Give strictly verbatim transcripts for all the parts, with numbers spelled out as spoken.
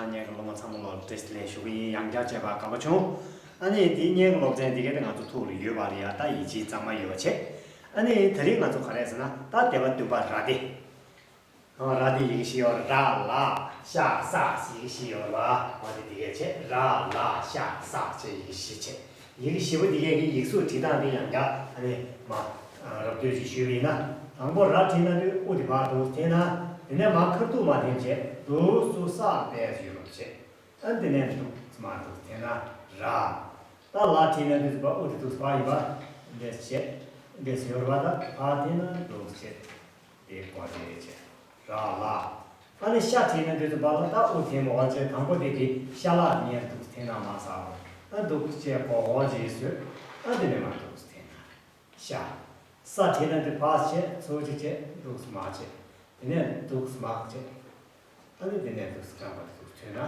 སྙན་གྱི་སློབ་མ་ཚང་མ་ལ་བཀྲ་ཤིས་བདེ་ལེགས་ཞུ་གི་ཡིན། ཡང་བསྐྱར་མཇལ་བར་དགའ་པོ་བྱུང་། ཨ་ནི་དེའི་སྙན་གྱི་སློབ་ཚན་འདི་ག་དེ་ང་ཚོ་ཐུགས་ལ་ཡོད་པ་རེད་ཡ། ད་ཡིད་ཆེས་གཙང་མ་ཡོད་པ་བྱས། ཨ་ནི་དེ་རིང་ང་ཚོ་ག་རེ་ཟེར་ན་ད་སྡེ་པ་བདུན་པ་ར་སྡེ། ཨ་ར་སྡེ་ཡི་གེ་བཞི་ཡོད་ར། ལ་ཤ་ས་ཟེར་ཡི་གེ་བཞི་ཡོད་ར། འོ་དེ་དེ་གས་བྱས། ར་ལ་ཤ་ས་བྱས་ཡི་གེ་བཞི་བྱས། ཡི་གེ་བཞི་པོ་འདི་གས་ཀྱི་ཡིག་གཟུགས་བྲིས་སྟངས་འདི་ཡང་བསྐྱར་ཨ་ནི་མ་རོབ་བསྡུས་ཤིག་ཞུས་པ་ཡིན་ན། དང་པོ་ར་བྲིས་ན་དུས་དབུ་འདི་ཕར་འདུག་འཐེན་ན། དེ་ནས་མར་ཁ་ཐུག་མར་འཐེན་བྱས་འདུག་སུ་ས་བས་ཡོད་རོགས་བྱས། ཨ་དེ་ནས་འདུག་མར་འདུག་འཐེན་ན་ར། ད་ལ་བྲིས་ན་དུས་སུ་ཕར་དབུ་འདི་འདུག་ཕར་ཡིན་པ། འདེས་བྱས། འདེས་ཡོད་ར། ད་ཕར་འཐེན་ན་འདུག་བྱས། དེ་གོ་དེ་བྱས། ར་ལ། ཨ་ནི་ཤ་བྲིས་ན་དུས་སུ་ཕར་ལ་ད་དབུ་འཐེན་མ་བ་བྱས། དང་པོ་དེ་གི་ཤ་ལ་ཉན་འདུག་འཐེན་ན་མ་ས། ཨ་འདུག་བྱས་གོ་འོ་ཅེས་བཟོས། ཨ་དེ་ནས་མར་འདུག་འཐེན་ན། ཤ། ས་བྲིས་ན་དུས་ཕར་བྱས་ཚུར་ཅིག་བྱས་འདུག་མ་བྱས། དེ་ནས་འདུག་མ་བྱས། ཨ་ནི་དེ་ནས་འདུག་རྐང་པ་འདུག་ཐོན་ན།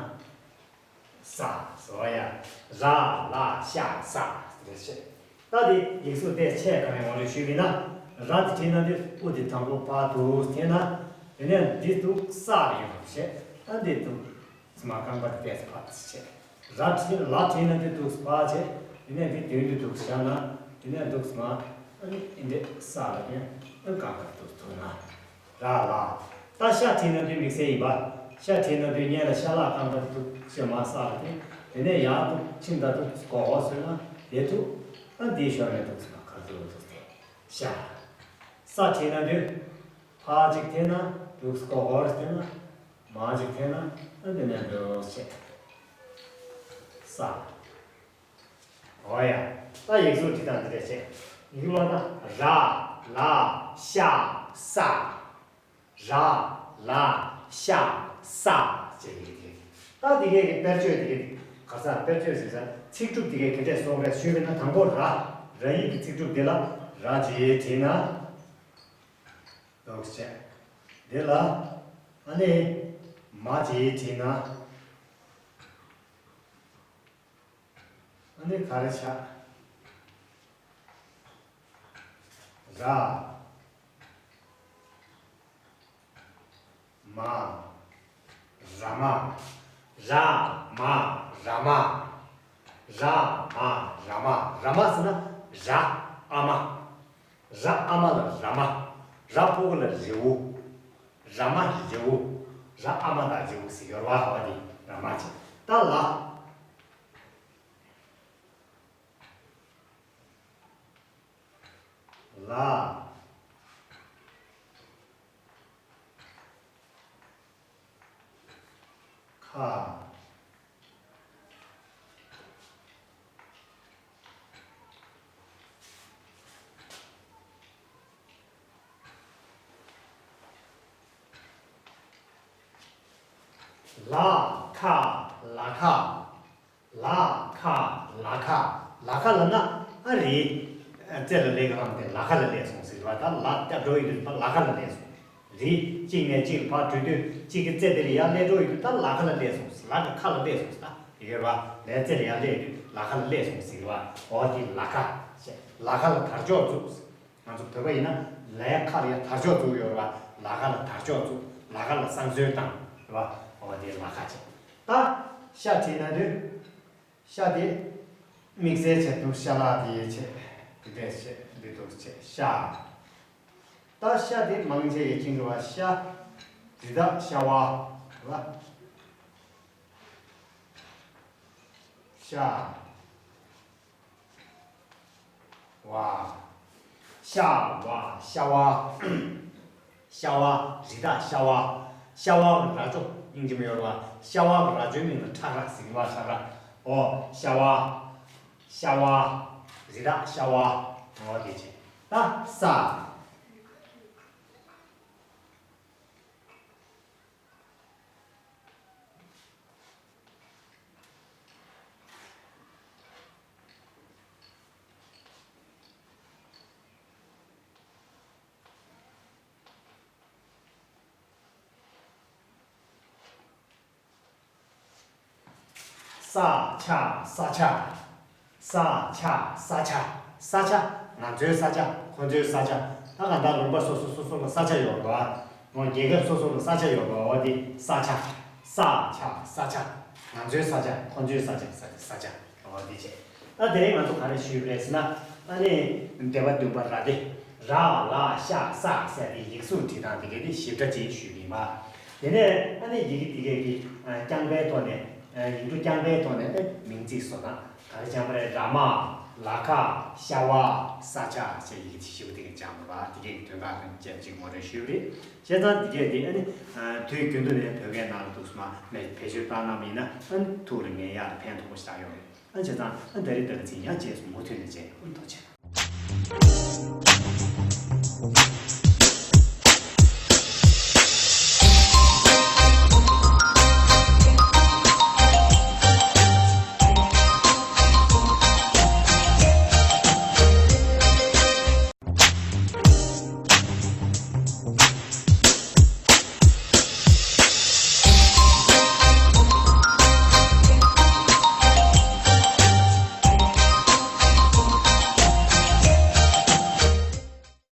ས། བཟོ་ཡ། ར་ལ་ཤ་ས་རེད་ཤེ། ད་དེ་ཡིག་གཟུགས་དེ་ཆེད་ག་ནས་འོང་རེད་ཞུས་པ་ཡིན་ན། ར་དེ་བྲིས་ན་དེ་དབུ་དེ་དང་པོ་ཕར་འདུག་འཐེན་ན། དེ་ནས་འདི་འདུག་ས་ཡོང་བ་བྱས། ད་འདི་འདུག་མ་རྐང་པ་དེ་ཏོག་ཙམ་ཕར་ཙམ་བྱས། ར་བྲིས་ལ་བྲིས་ན་དེ་འདུག་ཕར་བྱས། དེ་ནས་འདི་དོན་དུ་འདུག་བཞག་ན། དེ་ནས་འདུག་མ། ཨ་ནི་འདི་ས་ལ་ཐོན། ཨ་རྐང་པ་འདུག་ཐུག་ན། ར་ལ། ད་ཤ་བྲིས་ན་དུས་དམིགས་བསལ་ཡིན་པ། ཤ་བྲིས་ན་དུས་སྔོན་ལ་ཤ་ལ་རྐང་པ་འདུག་ཤ་མ་ས་ལ་ཐོན། དེ་ནས་ཡར་འདུག་ཕྱིན་ད་འདུག་གོ་འོ་བཟོས་ན་དེ་འདུག་ཨ་འདིའི་ཞོར་ནས་འདུག་ས་ཁ་འདུག་འདུག་སྟེ། ཤ། ས་བྲིས་ན་དུས་ཕར་ཅིག་འཐེན་ན་འདུག་གོ་འོ་འཐེན་ན། མར་ཅིག་འཐེན་ན་ཨ་འདི་ནས་འདུག་བྱས། ས། འོ་ཡ། ད་ཡིག་གཟུགས་འབྲི་སྟངས་འདི་འདྲ་བྱས། ཡིག་ཀློག་ན་ར་ལ་ཤ་ས། ར་ལ་ཤ་ས་ཅེས་ཡིག་དེ། ད་འདི་གའི་གི་དཔེར་བརྗོད་འདི་གའི་ག་ས་དཔེར་བརྗོད་ཟེར་ས་ཚིག་གྲུབ་འདི་གའི་ག་འདྲས་སོང་རེད་ཞུས་པ་ཡིན་ན། དང་པོ་ར། ར་ཡིག་གི་ཚིག་གྲུབ་འདི་ལ་ར་ཅེས་བྲིས་ན་འདུག་བྱས། འདི་ལ་ཨ་ནི་མ་ཅེས་བྲིས་ན། ཨ་ནི་ག་རེ་ཆགས། ར། མ། ར་མ། ར་མ། ར་མ། ར་མ། ར་མ། ར་མ་ཟེར་ན་ར་ཨ་མ། ར་ཨ་མ་ལ་ར་མ། ར་ཕྲུ་གུ་ལ་རེའུ། ར་མ་རེའུ། ར་ཨ་མ་དང་རེའུ་ཟེར་ཡོད་ར་བ་དེ་ར་མ་ཅེས། ད་ལ། ལ། ཁ། ལ་ཁ། ལ་ཁ། ལ་ཁ། ལ་ཁ། ལ་ཁ་ལབ་ན་ཨ་རེད། རྩེ་ལ་སླེབས་ག་རང་དེ་ལ་ཁ་ལ་སླེབས་སོང་ཟེར་བ། ད་ལ་སྐྱབས་འགྲོ་ཡི་དུས་ལ་ཁ་ལ་སླེབས་སོང་། རེད། གཅིག་ནས་གཅིག་ལ་ཕར་འགྲོ་དུས་གཅིག་གི་རྩེ་དེ་ལ་ཡར་སླེབས་འགྲོ་ཡི་དུས་ད་ལ་ཁ་ལ་སླེབས་སོང་། ལ་གི་ཁ་ལ་སླེབས་སོང་ཟེར། ད་དེ་གས་བ་ལས་རྩེ་ལ་ཡར་སླེབས་དུས་ལ་ཁ་ལ་སླེབས་སོང་ཟེར་བ། འོ་དེ་ལ་ཁ་ཟེར། ལ་ཁ་ལ་དར་ལྕོག་བཙུགས། ང་ཚོ་བོད་པ་ཡིན་ན་ལའི་ཁ་ལ་ཡ་དར་ལྕོག་བཙུགས་ཡོད་རེད་བ། ལ་ཁ་ལ་དར་ལྕོག་བཙུགས། ལ་ཁ་ལ་བསང་གསོལ་བཏང་རེད་བ། འོ་དེ་ལ་ཁ་བྱས། ད་ཤ་བྲིས་ན་དུས་ཤ་དེ་དམིགས་བསལ་བྱས་འདུག་ཤ་ལ་དེ་བྱས། དེ་འདྲས་བྱས་འདི་འདུག་བྱས་ཤ། ད་ཤ་དེ་མང་ཆེ་ཡི་ཅིང་རེད་བ། ཤ། རི་དྭགས་ཤ་བ་རེད་བ། ཤ། བ། ཤ་བ། ཤ་བ། ཤ་བ། རི་དྭགས་ཤ་བ། ཤ་བ་གི་རྭ་ཅོ་སྙིང་རྗེ་མོ་ཡོད་རེད་བ། ཤ་བ་གི་རྭ་ཅོའི་མིང་ལ་ཁྲག་རྭ་ཟེར་གི་བ། ཁྲག་རྭ། འོ། ཤ་བ། ཤ་བ། རི་དྭགས་ཤ་བ། འོ་དེ་བྱས། ད་ས། ས་ཆ། ས་ཆ། ས་ཆ། ས་ཆ། ས་ཆ། ང་ཚོའི་ས་ཆ། ཁོ་ཚོའི་ས་ཆ། ད་གང་ལྟར་ལུང་པ་སོ་སོ་སོ་སོ་ལ་ས་ཆ་ཡོད་རེད་བ། འོ། རྒྱལ་ཁབ་སོ་སོ་ལ་ས་ཆ་ཡོད་རེད་བ། འོ་དེ་ས་ཆ། ས་ཆ། ས་ཆ། ང་ཚོའི་ས་ཆ། ཁོ་ཚོའི་ས་ཆ། ས་ཆ། ས་ཆ། འོ་དེ་བྱས། ད་དེ་རིང་ང་ཚོ་ག་རེ་ཞུས་པ་རེད་ཟེར་ན། ཨ་ནི་སྡེ་པ་བདུན་པ་ར་སྡེ། ར་ལ་ཤ་ས་ཟེར་དེ་ཡིག་གཟུགས་བྲིས་སྟངས་དེ་གའི་དེ་ཞིབ་ཕྲ་ཅིག་ཞུས་ཡིན་པ། དེ་ནས་ཨ་ནི་ཡི་གེ་དེ་གའི་གི་རྐྱང་པའི་ཐོག་ནས། ཡིག་འབྲུ་རྐྱང་པའི་ཐོག་ནས་ཨ་མིང་ཚིག་བཟོ་སྟངས་ག་རེ་སྦྱངས་པ་རེད། ར་མ། ལ་ཁ། ཤ་བ། ས་ཆ་ཟེར་ཡི་གེ་དེ་ཞིབ་པོ་དེ་གའི་སྦྱངས་པ། དེ་གའི་དོན་དག་དང་བཅས་ཅིག་ངོ་སྤྲོད་ཞུས་པ་རེད། བྱས་ཙང་འདི་གས་འདི་ཨ་ནི། དུས་རྒྱུན་དུ་ནས་བོད་སྐད་ནང་ལ་འདུག་སེ་མར་བེད་སྤྱོད་བཏང་གནང་བ་ཡིན་ན། ཨ་ནི་ཐུགས་ལ་ངེས་ཡག་དང་ཕན་ཐོགས་པོ་ཞིག་ཆགས་ཡོད་རེད། ཨ་བྱས་ཙང་ཨ་ད་རེས་ད་ག་ཚིག་ཡང་རྗེས་སུ་མུ་མཐུད་ནས་མཇལ། ཨ་ཐུགས་རྗེ་ཆེ།